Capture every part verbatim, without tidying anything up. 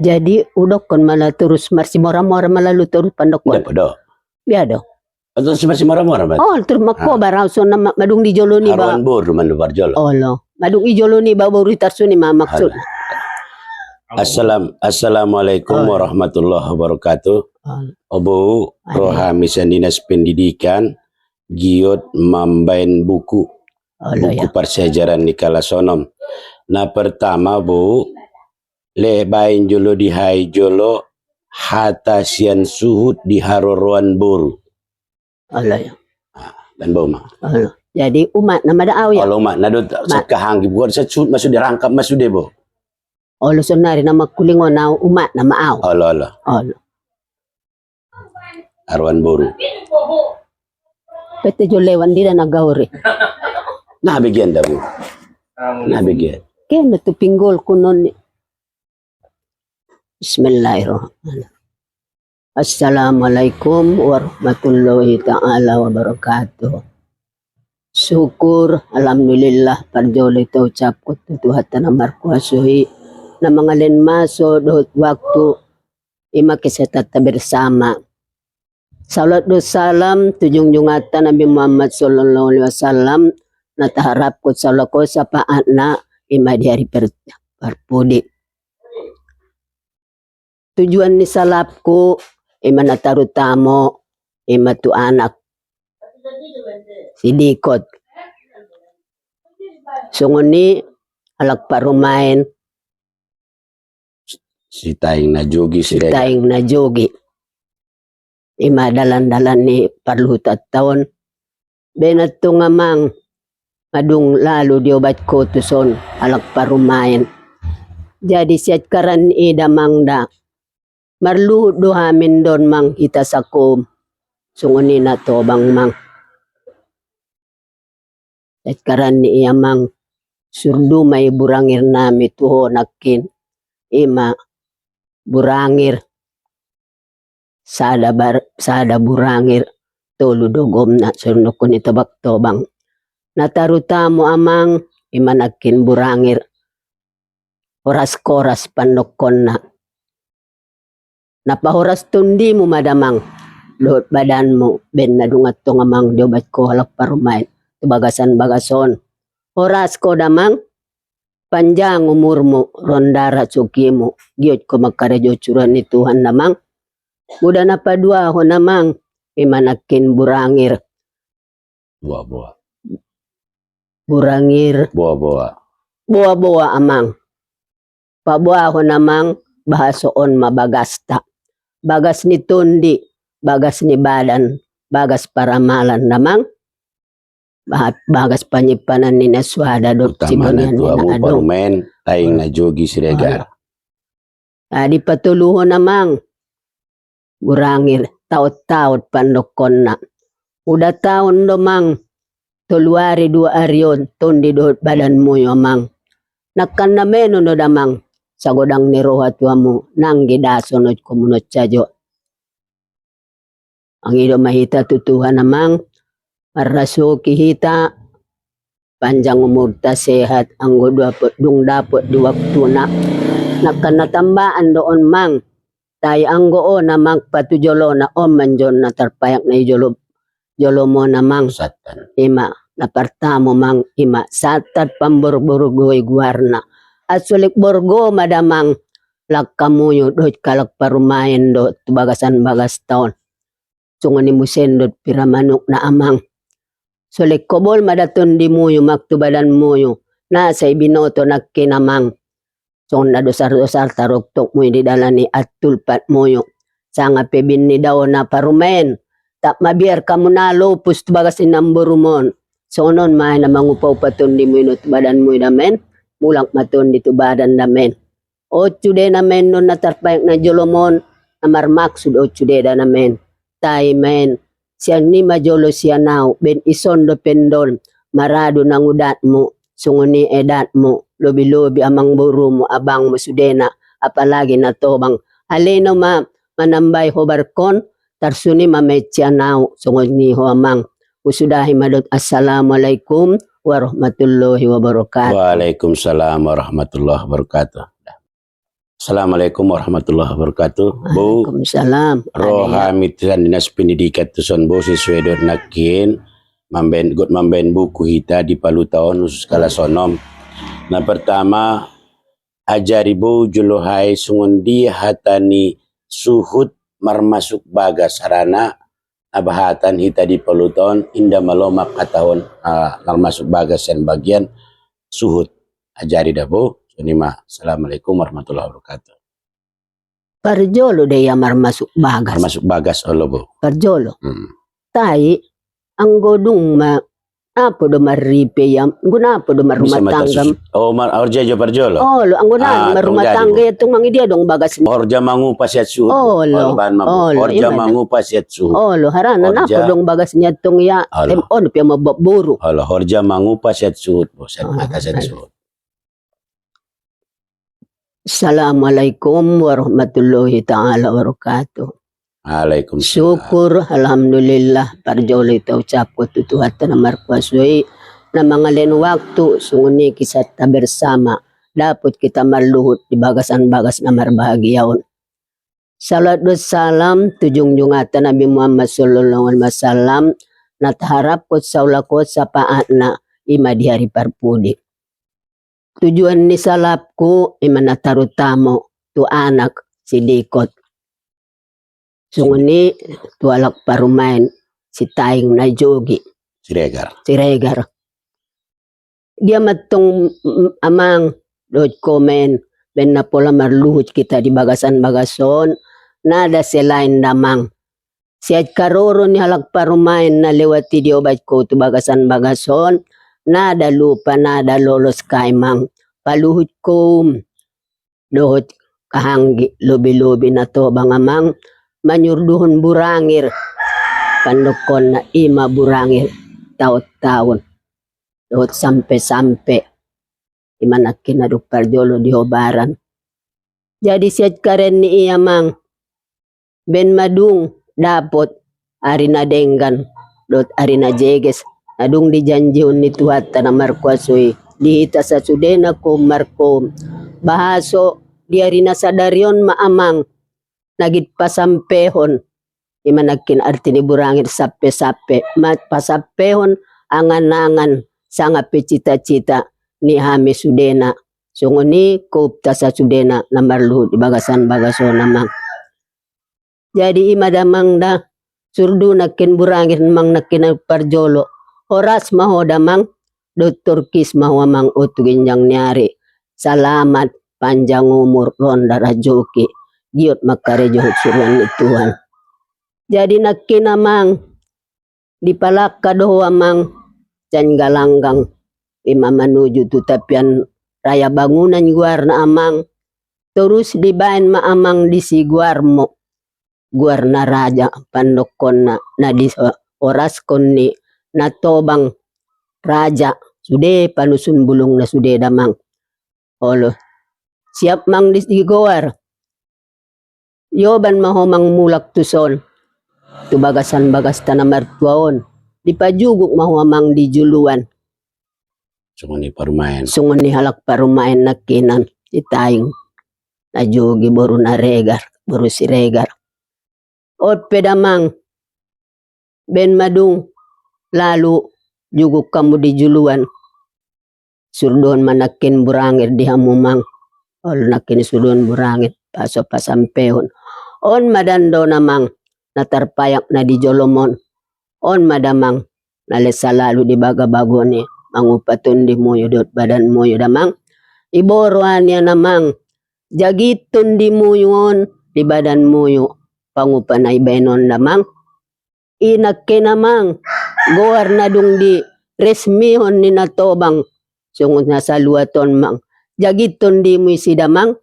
Jadi udokkon ma laho torus marsimora-mora ma laho torus pandokkon. Dia do. Atau si marsimora-mora ma. Oh, torus mangkobar au songon na madung di jolo ni ba. Haruan boru ma na parjolo. Olo. Madung di jolo ni ba boru i tarsongon i ma maksud. Assalamualaikum warahmatullahi wabarakatuh. O boru, ro hami sian dinas pendidikan, giot mambaen buku. Buku parsiajaran ni kalas onom. Na pertama boru, le baen jolo di hau jolo hata sian suhut di haroroan boru. Olo ya. Dan boru ma. Olo. Jadi umak na ma da au ya. Olo umak na do. Sangkahanggi bukan sasuhut ma sude, rangkap ma sude boru. Olo sonari na mangkulingon au umak na ma au. Olo olo. Olo. Haruan boru. Pete jo lewan dida na gaore. Na begian da boru. Na begian. Kena tu pinggol kunoni. Bismillahirrahmanirrahim. Assalamualaikum warahmatullahi ta'ala wabarakatuh. Syukur, alhamdulillah, parjolo i taucapkon tu Tuhanta na markuaso i, na mangalehon maso dohot waktu, ima kesehatan ta bersama. Salawat dohot salam tu jungjunganta Nabi Muhammad sallallahu alaihi wasallam, na taharapkon salawat dohot sapaatna ima di ari par-, parpudi. Tujuan ni salapku ima na tarutamo ima tu anak si Dikot. Songon i halak parumaen. Sitaing na jogi, sitaing na jogi. Ima dalan-dalan ni parluhutanta on. Baen antong amang, madung lalu diobat ho tuson halak parumaen. Jadi sian karan i damang da. Marluhut do hami ndon mang hita sakom. Songon i na tobang mang. Sian karan i amang, surdu ma i burangir nami tu ho nangkin. Ima burangir. Sada bar-, sada burangir, tolu do gomna, songon i tobang-tobang. Na tarutamo amang, ima nangkin burangir. Horas-horas pandokkonna. Na pahoras tondimu ma damang, dohot badanmu, baen na dung antong amang diobat ho halak parumaen, tu bagasan bagas on. Horas ho damang, panjang umurmu, ronda rajokimu, giot ho mangkarejo suruan ni Tuhan damang. Molo na paduahon amang, ima nangkin burangir. Boa-boa. Burangir. Boa-boa. Boa-boa amang. Paboahon amang, bahaso on ma bagasta. Bagas ni tondi, bagas ni badan, bagas paramalan damang. Ba-, bagas panyimpanan ni na suada dohot sibonian ni na adong. Parumaen, taing na jogi Siregar. Olo. Dipatoluhon amang. Burangir, taon-taon pandokkonna. Uda taon do mang, tolu ari dua ari on, tondi dohot badanmu i amang. Nangkan na menon do damang, sagodang ni roha tu hamu, nangge da songon i hamu on sajo. Mangido ma hita tu Tuhan amang, marrasoki hita, panjang umurta sehat, anggo dapot, dung dapot di waktuna. Nangkan na tambaan do on mang, tai anggo on amang patujolona on manjou na tarpaek na i jolo, jolom on amang. Santan. Ima, na partamo mang, ima, santan pamborborgoi goarna. Asolek borgo ma damang, langka muyu dohot halak parumaen do tu bagasan bagasta on. Songon i muse dohot pira manukna amang. Solek hobol ma da tondimu i mang tu badanmu i. Na sai binoto nangkin amang. Songon na dosar-dosar taroktokmu i di dalan i antulpatmu i. Sanga pe bin ni daona parumaen. Tap mabiar hamu na lopus tu bagas ni namborum on. Songon on ma na mangupa-upa tondimu i dohot badanmu i damang. Mulak ma tondi tu badan damang. On sude na maen on na tarpaek na jolom on, na marmaksud on sude da na maen. Tai maen, sian i ma jolo sian au, baen ison dope ndon, maradu nangudatmu, songon i edatmu, lobi-lobi amangborumu, abangmu sudena, apalagi na tobang. Alai na ma manambai hobarkon, tarsongon i ma maen sian au, songon i ho amang. Husudahi ma dohot assalamualaikum warahmatullahi wabarakatuh. Waalaikumsalam warahmatullahi wabarakatuh. Assalamualaikum warahmatullahi wabarakatuh. Bo, Waalaikumsalam. Ro hami tu Dinas Pendidikan tuson bo, sesuai dohot nangkin mambaen, got mambaen buku hita di paluta on, khusus kalas onom. Na pertama, ajari bo jolo hami songon dia hata ni suhut marmasuk bagas, harana na bahatan hita di paluta on, inda malomak hatahon, ah, marmasuk bagas sian bagian suhut. Ajari da bo, songon i ma. Assalamualaikum warahmatullahi wabarakatuh. Parjolo do ia marmasuk bagas. Marmasuk bagas, olo bo. Parjolo. Hmm. Tai, anggo dung ma, napa do marripe ia, anggo napa do marrumah tangga. Oh, mar-, horja jo parjolo. Olo, anggo na marrumah tangga ia tung, mangidia dong bagas. Horja mangupa sian suhut. Olo, olo, baen ma bo. Olo, horja mangupa sian suhut. Olo, harana napa dong bagas ni ia tung ia. Olo. Em, on pe ia mambuat boru. Olo, horja mangupa sian suhut bo, sian hata sian suhut. Assalamualaikum warahmatullahi ta'ala wabarakatuh. Waalaikumsalam. Syukur, alhamdulillah, parjolo i taucapkon tu Tuhanta na markuaso i, na mangalehon waktu, songon i kisah ta bersama, dapot kita marluhut di bagasan bagas na marbahagia on. Salawat dohot salam tu jungjung hata Nabi Muhammad sallallahu alaihi wasallam, na taharaphon saulakhon syafaatna, i ma di ari parpudi. Tujuan ni salapku i ma na tarutama tu anak si Dikot. Songon i tu halak parumaen si Taing na jogi. Siregar. Siregar. Dia ma tong, mm, amang, dohot komen, baen na pola marluhut kita di bagasan bagas on, nada selain damang. Sian karoro ni halak parumaen na lewat i diobatko tu bagasan bagas on, nada lupa, nada lolos hami amang. Paluhutkohum dohot kahanggi lobi-lobi na tobang amang, manyurduhon burangir, pandokkonna i ma burangir taon-taon dohot sampe-sampe. I ma nangkin na dung parjolo di hobaran. Jadi sian karen ni i amang, baen ma dung dapot ari na denggan dohot ari na jeges, na dung dijanjihon ni Tuhanta na markuaso i di hita sasudena koum markoum. Bahaso di ari na sadari on ma amang, na git pasampehon, i ma nangkin arti ni burangir sampe-sampe, ma pasampehon angan-angan sanga pe cita-cita ni hami sudena. Songon i koum ta sasudena na marluhut di bagasan bagas on amang. Jadi i ma damang da, surdu nangkin burangir amang nangkin na parjolo. Horas ma ho damang, dohot torkis ma ho amang, on tu ginjang ni ari. Salamat, panjang umur, ronda rajoki, giot mangkarejo suruan ni Tuhan. Jadi nangkin amang, dipalangka do ho amang, sian Galanggang, i ma manuju tu tapian raya Bangunan goarna amang, torus dibaen ma amang disi goarmu, goar na raja, pandokkonna na dihoraskon ni na tobang raja, sude panusun bulungna sude damang. Olo. Siap mang disi goar. Ioban ma ho mang mulak tuson. Tu bagasan bagasta na martua on. Dipajuguk ma ho amang di juluan. Songon i parumaen. Songon i halak parumaen nangkinan. Di Taing. Na jogi boru na Regar. Boru Siregar. On pe damang. Baen ma dung. Lalu juguk hamu di juluan. Surduhon ma nangkin burangir di hamu mang. Olo nangkin surduhon burangir, paso pasampehon. On ma dandona mang, na tarpayak na di jolom on. On ma damang, na les salalu di bagabagon i, mangupa tondimuyu dohot badanmuyu damang. Iboru anian amang, jagi tondimuyu on di badanmuyu, pangupa na ibaen on damang. I nangkin amang, goar na dung diresmihon ni na tobang, songon na saluhut on mang, jagi tondimu i si damang.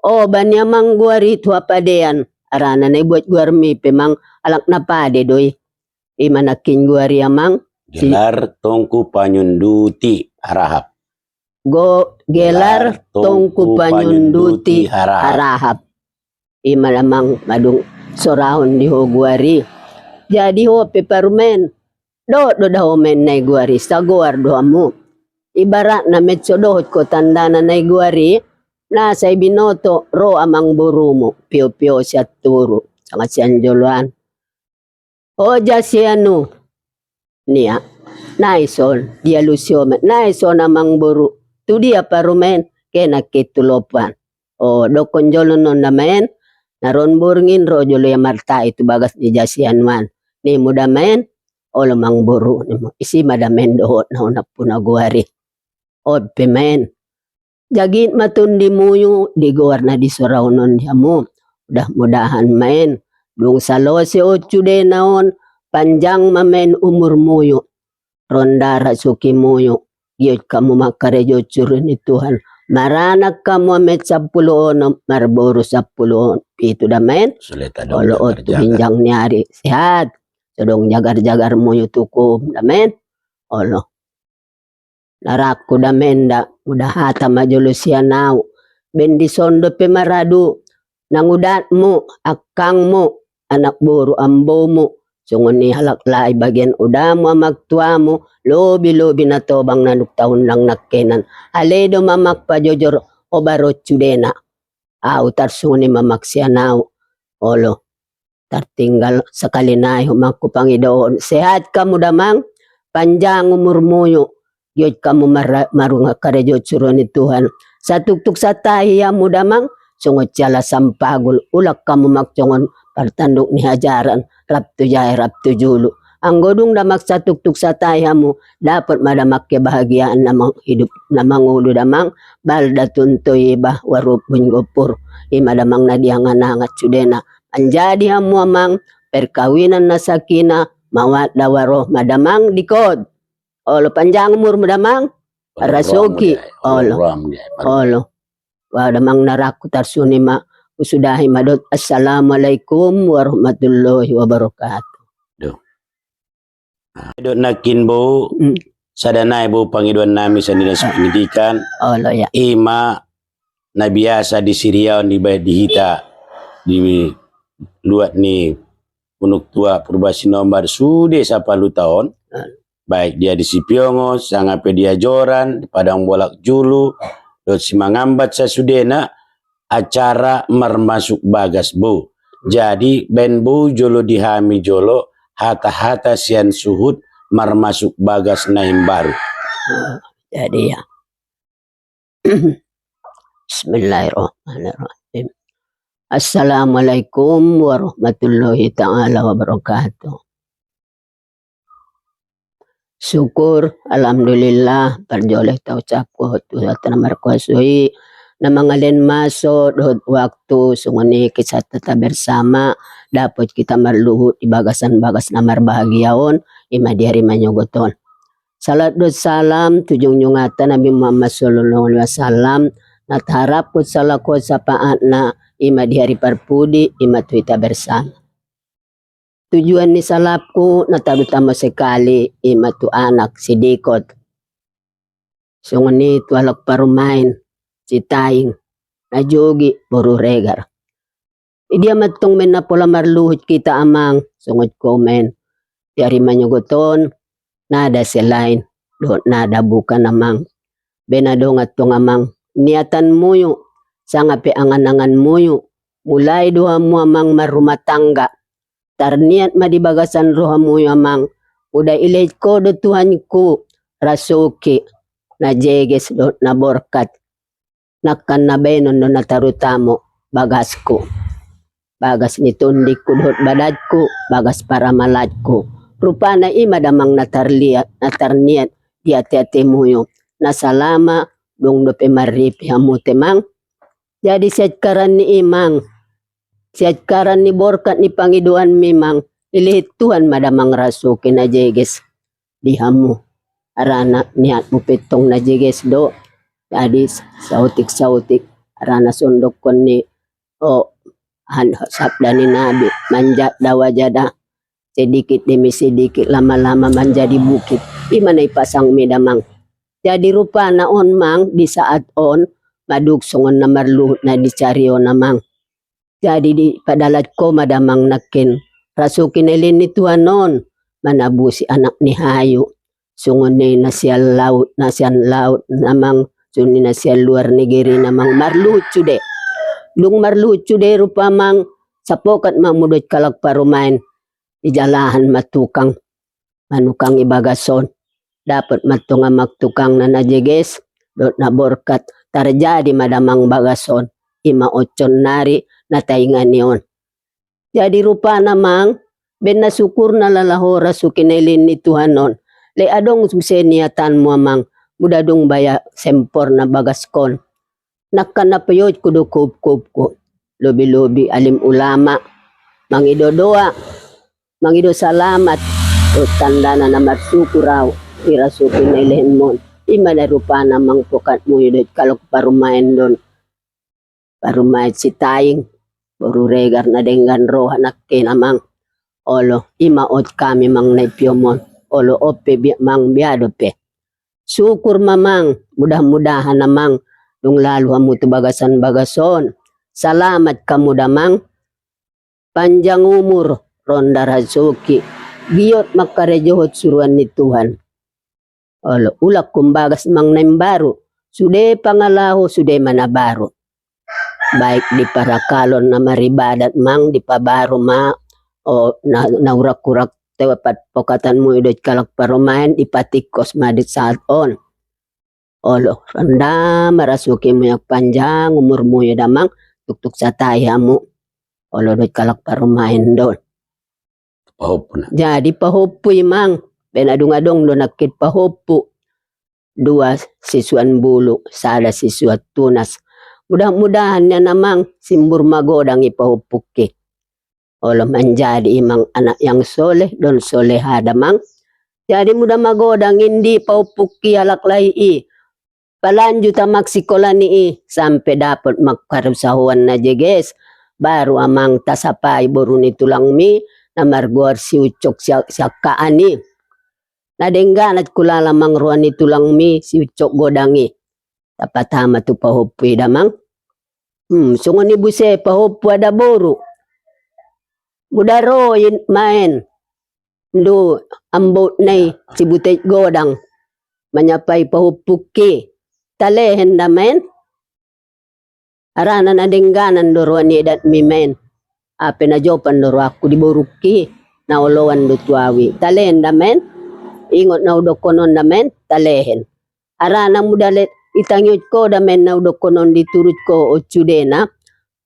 O, baen i amang goar i tu hapadean, arana na ibuat goarmi pe mang, halak na pade do i. I ma nangkin goar i amang. Gelar Tongku Panyunduti Harahap. Go, gelar Tongku Panyunduti Harahap. I ma damang madung sorahon di ho goar i. Jadi ho pe parumaen, dohot do da ho maen na i goar i, sagoar do hamu. Ibaratna met so dohot ho tandana na i goar i, Na sai binoto ro amangborumu, piopio sian toru sanga sian joloan. O jasianu, nia. Na ison, dialusi omen. Na ison amangboru, tu dia parumaen? Kena ke tu lopan. O, dokkon jolo non damaen, na ro on borngin ro jolo ia martahi tu bagas ni jasianu an. Nimu damaen, olo amangboru, nimu. Isi ma damaen dohot na onampuna goari. On pe maen. Jagit ma tondimuyu di goar na disorahon on di hamu. Mudah-mudahan maen, dung salose on sudena on, panjang ma maen umurmuyu. Ronda rasukimuyu. Giot hamu mangkarejo suru ni Tuhan. Maranak hamu amet sampulu onom, marboru sampulu pitu damaen. Olo on tu ginjang ni ari. Sehat. Sodong jagar-jagarmuyu tukum damaen. Olo. Narangku damaen da, muda hata ma jolo sian au. Baen dison dope maradu, nangudatmu, angkangmu, anak boru ambomu, songon i halak lae bagian udamu, amang tuamu, lobi-lobi na tobang na dung taundang nangkinan. Ale do ma amang pajojor, obar on sudena. Au tarsongon i ma amang sian au. Olo. Tartinggal sakali nai ho amang hupangidohon. Sehat hamu damang, panjang umurmuyu. Giot hamu marunga karejo suru ni Tuhan. Satuktuk satahi hamu damang, songon siala sampagul, ulang hamu amang songon partanduk ni hajaran, rap tu jae, rap tu julu. Anggo dung damang satuktuk satahi hamu, dapot ma damang kebahagiaan na manghidup, na mangolu damang, balda tuntu iba warup bun gopur. I ma damang na diangan-angan sudena. Manjadi hamu amang, perkawinan na sakinah, mawaddah warohmah damang dikot. Olo, panjang umurmu damang. Rasuki. Olo. Olo. Wah, damang narangku tarsongon i ma, husudahi ma dohot assalamualaikum warahmatullahi wabarakatuh. Dot nangkin boru, sada nai boru pangidoan nami sian dinas pendidikan. Olo, ya. I ma na biasa disiriaon dibaen di hita di luat ni Punuk Tua Purba Sinombar sude sapalu taon, baik dia di Sipiongo, sanga pe di Ajoran, di Padang Bolak Julu, dohot Simangambat sasudena, acara marmasuk bagas boru. Jadi baen boru jolo di hami jolo hata-hata sian suhut marmasuk bagas na imbaru. Jadi ya. Bismillahirrahmanirrahim. Assalamualaikum warahmatullahi ta'ala wabarakatuh. Syukur, alhamdulillah, parjolo tausapku tu Debata na markuaso i, na mangalehon maso dohot waktu songon i kisah kita bersama, dapot kita marluhut di bagasan bagas na marbahagia on, i ma di ari manyogot on. Salawat dohot salam tu jungjunganta Nabi Muhammad sallallahu alaihi wasallam, na taharapkon sala ko sapaatna, i ma di ari parpudi, i ma tu hita bersama. Tujuan ni salapku na terutama sekali i ma tu anak si Dikot. Songon i tu halak parumaen, si Taing, na jogi boru Regar. Idia ma tong maen na pola marluhut kita amang, songon i ko maen. Di ari manyogot on, ndada selain, dohot ndada bukan amang. Baen adong antong amang, niatanmuyu, sanga pe angan-anganmuyu, mulai do hamu amang marrumah tangga. Tarniat ma di bagasan rohamuyu amang, molo dilehon ho do Tuhanku, rasuki, na jeges dohot na borkat. Nangkin na baenon do na terutama bagasku. Bagas ni tondingku dohot badanku, bagas paramalanku. Rupana i ma damang na tarliat, na tarniat di ate-atemuyu. Na salama, dung dope marripi hamu te mang. Jadi sian garar ni i mang. Sian garar ni borkat ni pangidoanmi mang. Dilehon Tuhan ma damang rasuki na jeges di hamu. Harana niatmu pe tong na jeges do. Jadi saotik-saotik. Harana songon dokkon ni, o, sabda ni Nabi, manjada wajada. Sedikit demi sedikit, lama-lama manjadi bukit. I ma na dipasangmi damang. Jadi rupana on mang, di saat on, madung songon na marluhut na disari on amang. Jadi dipadalan ho ma damang nangkin rasuki na dilehon ni Tuhan on, manabusi anak ni hayu. Songon i na sian laut, na sian laut, na mang Songon i na sian luar negeri na mang, marluhut sude. Dung marluhut sude rupa mang, sapokat ma hamu dohot halak parumaen, dijalahan ma tukang manukangi bagas on. Dapot ma antong amang tukangna na jeges dohot na borkat, tarjadi ma damang bagas on. I ma on saonnari na tainga ni on. Jadi rupana mang, baen na syukur na lalaho rasuki na leleng ni Tuhan on. Alai adong muse niatanmu amang, mula dung baya semporna bagaskon. Nangkin na paiotku do hop-hopku, lobi-lobi alim ulama, mangido doa, mangido salamat, dohot tandana na marsyukur ahu di rasuki na lelengmon. I ma na rupana mang pokat muyu dohot halak parumaen don. Parumaen Sitaing, boru Regar na denggan roha nangkin amang. Olo, i ma on hami mang na i piomon. Olo, on pe bi-, mang bia dope. Syukur ma mang, mudah-mudahan amang, dung lalu hamu tu bagasan bagas on, salamat hamu damang, panjang umur, ronda rasoki, giot mangkarejohon suruan ni Tuhan. Olo, ulang humbagas mang na imbaru, sude pangalaho, sude ma na baru. Baik di parakalon na maribadat mang, dipabaru ma, o, na, na urak-urak tepat pokatan muyu dohot halak parumaen, dipatingkos ma di saat on. Olo, ronda ma rasuki muyu, panjang umur muyu damang, tuktuk satai hamu. Olo, dohot halak parumaen don. Pahompu na. Jadi pahompu i mang, baen adong-adong do nangkin pahompu. Dua sisuan bulu, sada sisuan tunas. Mudah-mudahan nian amang, simbur magodang i pahompungki. Olo, manjadi i mang anak yang soleh dan soleha damang. Jadi mudah magodang i di pahompungki halak lahi i. Palanjut amang sikola ni i, sampe dapot mangkarusahoan na jeges, baru amang tasapai boru ni tulangmi, na margoar si Ucok sia-, siangkaan i. Na denggan atik hulala amang roha ni tulangmi si Ucok godang i. Tapatama tu pahompu i damang. Hmm, songon i muse pahompu adaboru. Muda ro i maen. Ndu amboutna i si Butet godang. Manyapai pahompungki. Talehen da maen. Harana na dengganan do roha ni edatmi maen. Hape na jopan do rohangku di borungki. Na oloan do tu ahu i. Talehen da maen. Ingot na hudokkon on da maen. Talehen. Harana muda le, itangiot ho da maen na hudokkon on, diturut ho on sudena,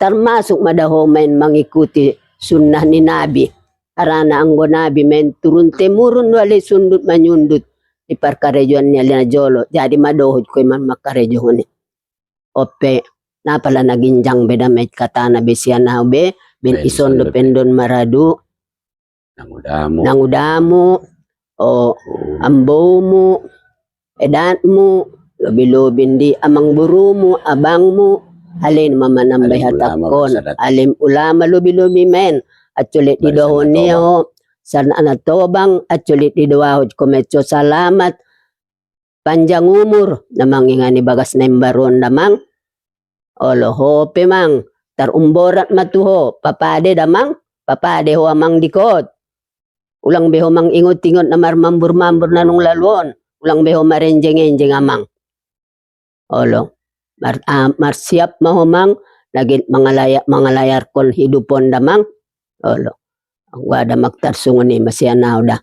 termasuk ma da ho maen mangikuti sunnah ni Nabi. Harana anggo Nabi maen turun temurun do ale sundut manyundut di parkarejoan ni ale na jolo. Jadi ma dohot ho i maen mangkarejohon i. On pe, na pala na ginjang be da maen hatana be sian ahu be, baen ison dope, ison dope, endon maradu. Nangudamu. Nangudamu, o, hmm, amboumu, edatmu, lobi-lobi ndi amangborumu, abangmu, ale ma manambai hatangkon. Alim ulama, sada. Alim ulama lobi-lobi maen. Acolek di dohon ni ho, sada na tobang, acolek di dohon ho, kometso salamat. Panjang umur, na mangingani bagas na imbaru on damang. Olo ho pe mang, tarumborat ma tu ho, papade damang, papade ho amang dikot. Ulang be ho mangingot-ingot na marmambur-mambur na nunga lalu on, ulang be ho marenjeng-enjeng amang. Olo, mar-, a-, marsiap ma ho mang, na get mangalaya-, mangalayarkon hidup on damang. Olo. Anggo ada maktar songon i ma sian ahu da.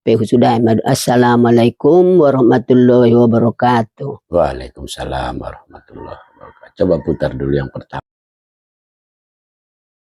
Pe husudai ma do. Assalamualaikum warahmatullahi wabarakatuh. Waalaikumsalam warahmatullahi wabarakatuh. Coba putar dulu yang pertama.